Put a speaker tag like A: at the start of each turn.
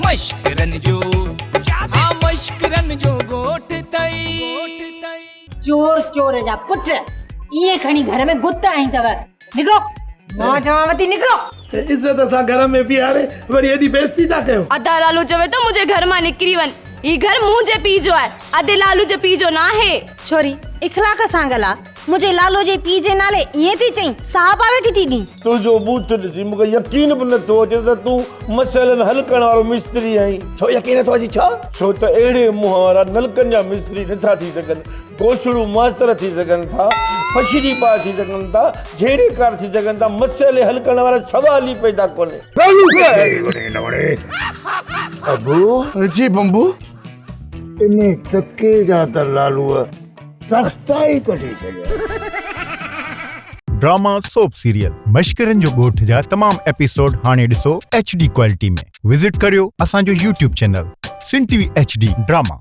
A: مشڪرن جو ها مشڪرن جو ڳوٺ ٿئي.
B: چور چور جا پٽ ائين کڻي گهر ۾ گت آئين اٿو نڪرو مان چوانو ٿي نڪرو.
C: عزت سان گهر ۾ بيهاري وري ايڏي بيعزتي ٿا ڪيو.
D: ادا لالو چوي ٿو منهنجي گهر مان نڪري وڃ هي گهر منهنجي پيء جو آهي ادي لالو جي پيء جو ناهي.
E: ڇوري اخلاق سان ڳالهاء منهنجي لالو جي پيء جي نالي ائين ٿي چئين صاحب آ ويٺي ٿي ڏين.
F: تنهنجو ٻوٿ ڏسي مون کي يقين به نٿو اچي ته تون مسئلن حل ڪرڻ وارو مستري آهين.
G: ڇو يقين نٿو اچي ڇا؟
F: ڇو ته اهڙي منهن وارا نلڪن جا مستري نٿا ٿي سگهن، گوسڙو ماستر ٿي سگهن ٿا، فشري پاء ٿي سگهن ٿا، جهيڙيڪار ٿي سگهن ٿا، مسئلي حل ڪرڻ وارا سوال ئي پيدا ڪونهي.
H: ابو جي بمبو انهي تڪي جا ته لالوء تختا ئي ڪڍي ڇڏيا.
I: ڊراما سوپ سيريل مشڪرن جو ڳوٺ جا تمام ايپيسوڊ هاڻي ڏسو ايڇ ڊي ڪوالٽي ۾ وزٽ ڪريو اسان جو YouTube channel Sindh T V H D drama.